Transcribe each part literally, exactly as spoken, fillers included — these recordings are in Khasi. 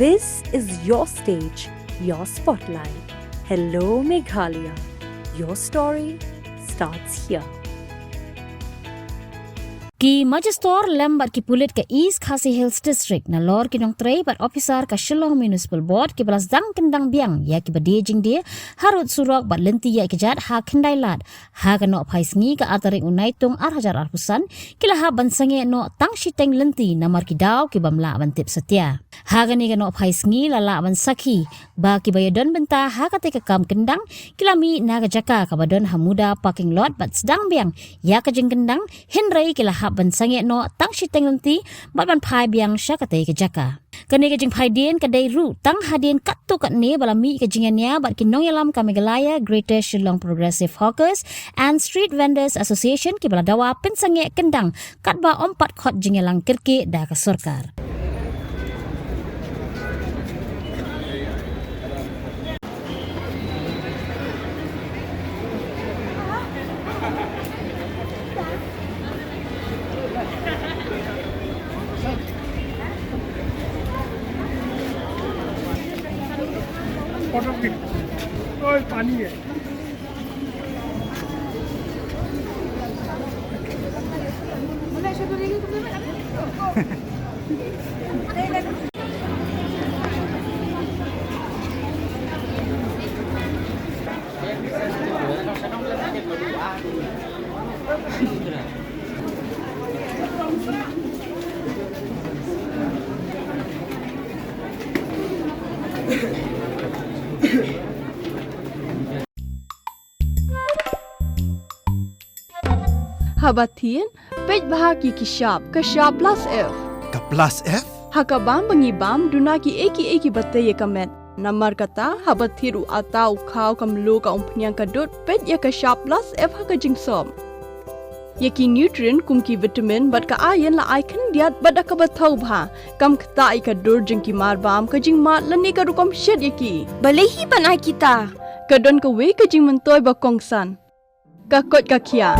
This is your stage, your spotlight. Hello Meghalaya. Your story starts here. Ki Magistrate lem bad ki pulit ka East Khasi Hills District, nalor ki nongtrei bad ophisar ka Shillong Municipal Board, kiba la sdang kyndang biang ïa kiba die jingdie harud surok bad lynti ïaid kjat ha Khyndailad, ha ka nohphai sngi ka ar tarik u Naitung ar hajar arphew san, ki la hap ban sangeh noh tang shiteng lynti namar ki daw ki bym lah ban tip satia. Ha kane ka nohphai sngi la lah ban sakhi ba kiba ïadon bynta ha katei ka kam kyndang ki la mih na ka jaka kaba don ha Muda parking lot bad sdang biang ïa ka jingkyndang, hynrei ki la hap ban sangeh noh tang shiteng lynti bad ban phai biang sha katei ka jaka. Kane ka jingphai dien ka dei ruh tang hadien katto katne ba la mih ka jingïania bad ki nongïalam ka Meghalaya Greater Shillong Progressive Hawkers and Street Vendors Association, kiba la dawa pynsangeh kyndang katba ym pat khot jingïalang kyrkieh da ka sorkar. Haba thied, peit bha ki ki shap, ka shap plus F. Ka plus F? Ha ka bam ba ngi bam, duna ki ei ki ei kiba tei ïa ka met. Namar kata, haba thied u atta, u khaw, ka mluh, ka umphniang, ka dud, peit ïa ka shap plus F ha ka jingsop. Ïa ki nutrient kum ki vitamin bad ka iron la ai khyndiat bad da kaba thaw bha. Kam ktah ïa ka dur jong ki marbam, ka jingmad lane ka rukom shet ïa ki. Balei hi ban ai kita? Ka don kawei ka jingmyntoi ba kongsan. Ka koit ka khiah.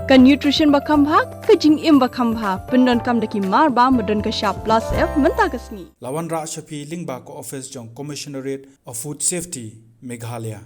Ka nutrition ba kham bha, ka jingim ba kham bha. Pyndonkam da ki marbam ba don ka shap plus F mynta ka sngi. La wanrah sha phi lyngba ka office jong Commissionerate of Food Safety, Meghalaya.